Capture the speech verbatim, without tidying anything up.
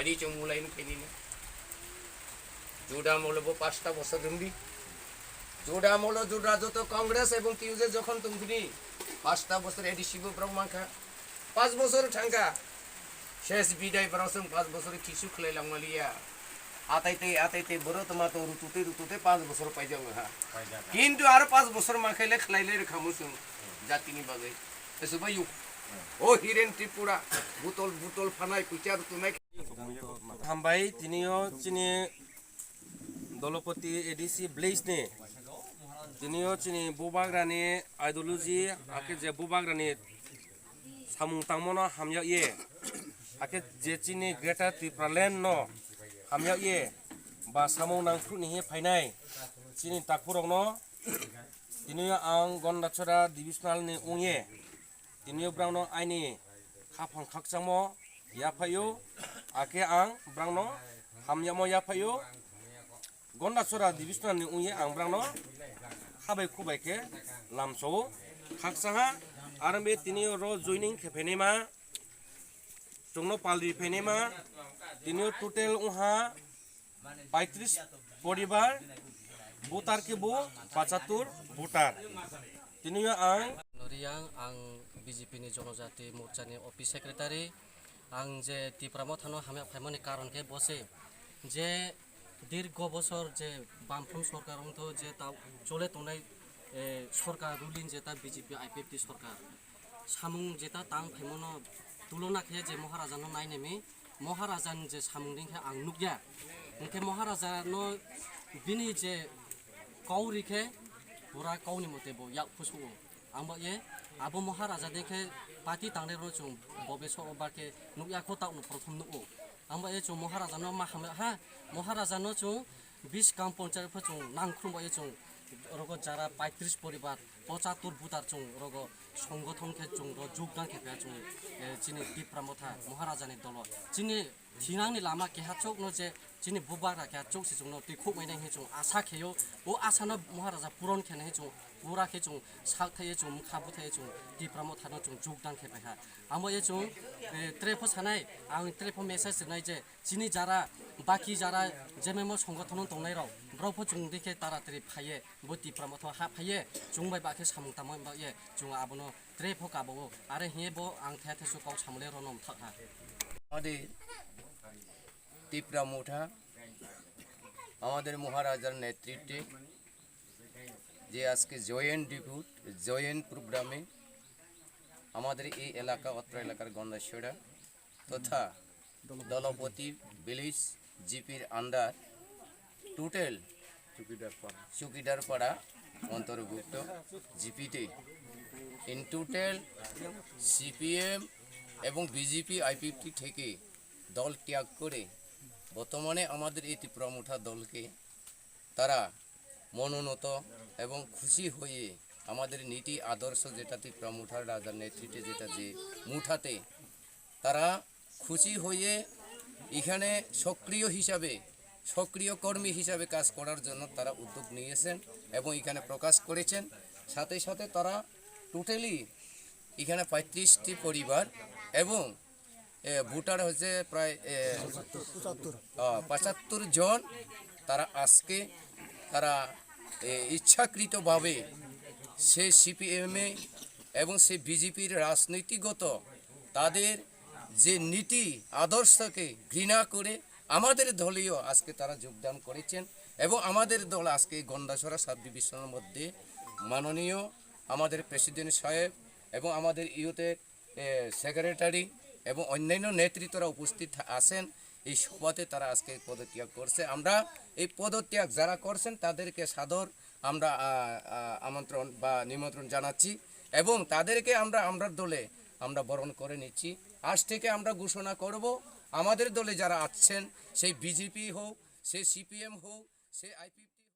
Ri chwng mulai no khaini na. Juda molo bo pasta bosor rwngdi. Juda molo juda joto Congress ebong T U J jokhon tongphini pasta bosor A D C bo borok mankha. Pas bosor thangkha. Ses bidai borok chwng pas bosor kisu khlai langmaliya. Atai tei, atai tei borok toma to rutute, rutute pas bosor paijak ha. Kintu aro pas bosor mankhaile khlaile rwkhamu chwng jatini bagwi. Esubai yuk. O Hiren Tripura, butol, butol phanai, pucha rutunai. Hambai, tini o chini Dolopati A D C village ni, tini o chini bubagrani ideology, ake je bubagrani samung tangmano hamyak ye, ake je chini Greater Tipraland no hamyak ye, ba samung nangkhruk ni he phainai chini takhurok no, tini o ang Gondachora divisional ni ong ye, tini o borok no aini khaphang khakchangmo yaphaio, ake ang borok no hamyamo yaphaio. Gondachora divisional ni ong ye ang borok no khabai khubai khe lamsao khakchangha. Aro be tini oro joining khe phainai ma, chwngno palri phainai ma, tini o total ongha paitris poribar, voter khe bo pachattur voter. Tini o ang Noriang, ang B J P ni Jonojati Morcha ni office secretary. Ang je Tipra Motha no hamya phaimani karon khe bo se je dirgo bosor je Bamfront sorkar wngtho je ta chole tongnai, eh, sorkar ruling je ta B J P I P F T sorkar. Samung jeta tang phaimano tulona khe je Maharaja no nainemi, Maharaja ni je samung ding khe ang nukya. Hwnkhe Maharaja no bini je kauri khe pura kauni mote bo yak phusuo. Ang ba ye abo Maharaja ding khe party tangnai rok chwng bobe so ba khe nukya kho ta prothom nuko. Ang ba ye chwng Maharaja no ma hamya ha, Maharaja no chwng Biskang ponchayat pho chwng nangkhrum bai chwng rogo jara paitris poribar, pochattur butar chwng rogo songgothon khe chwng ro jogdan khe pha chwng, eh, chini Tipra Motha Maharaja ni dolo. Chini thinangni lama keha chokno je chini bubagra keha chok se chwngno twi khukmai nai hinwi chwng asa kheyo. O asano Maharaja puron khe nai chwng pura khe chwng sak thaiye chwng mkha bwthaiye chwng Tipra Mothano chwng jogdan khe phaikha. Amo ye chwng, eh, tre pho sanai, ang tre pho message rwnai je, chini jara, baki jara, jememo songgothon tongnai rok, borok pho chwng dikhe taratari phaiye, bo Tipra Motha ha phaiye, chwng bai bakhe samung tangma bagye, chwng abono tre pho kabao, are hiye bo ang the the su kok samle rono mthak ha. আমাদের ত্রিপুরা মোঠা, আমাদের মহারাজার নেতৃত্বে যে আজকে জয়েন্ট ডেপুট, জয়েন্ট প্রোগ্রামে আমাদের এই এলাকা, অত্র এলাকার গন্ডাছড়া তথা দলপতি ভিলেজ জিপির আন্ডার টোটাল চুকিদারপাড়া অন্তর্ভুক্ত জিপিতে in total সিপিএম এবং বিজেপি আইপিএফটি থেকে দল ত্যাগ করে বর্তমানে আমাদের এই ত্রিপুরা মোঠা দলকে তারা মনোনত এবং খুশি হয়ে আমাদের নীতি আদর্শ যেটা ত্রিপুরা মুঠার রাজার নেতৃত্বে যেটা যে মুঠাতে তারা খুশি হয়ে এখানে সক্রিয় হিসাবে, সক্রিয় কর্মী হিসাবে কাজ করার জন্য তারা উদ্যোগ নিয়েছেন এবং এখানে প্রকাশ করেছেন। সাথে সাথে তারা টোটালি এখানে পঁয়ত্রিশটি পরিবার এবং এ, ভোটার হচ্ছে প্রায়, এ, আহ, পঁচাত্তর জন। তারা আজকে তারা, এ, ইচ্ছাকৃতভাবে সে সিপিএমএ এবং সে বিজেপির রাজনীতিগত তাদের যে নীতি আদর্শকে ঘৃণা করে আমাদের দলেও আজকে তারা যোগদান করেছেন এবং আমাদের দল আজকে এই গন্ডাছড়া সাব ডিভিশনের মধ্যে মাননীয় আমাদের প্রেসিডেন্ট সাহেব এবং আমাদের ইউথের এ, সেক্রেটারি এবং অন্যান্য নেতৃত্বরা উপস্থিত থা-, আছেন। এই সভাতে তারা আজকে পদত্যাগ করছে। আমরা এই পদত্যাগ যারা করছেন তাদেরকে সাদর আমরা, আ, আ, আমন্ত্রণ বা নিমন্ত্রণ জানাচ্ছি এবং তাদেরকে আমরা, আমরার দলে আমরা বরণ করে নিচ্ছি। আজ থেকে আমরা ঘোষণা করব, আমাদের দলে যারা আছেন, সেই বিজেপি হোক, সে সিপিএম হোক, সে আইপি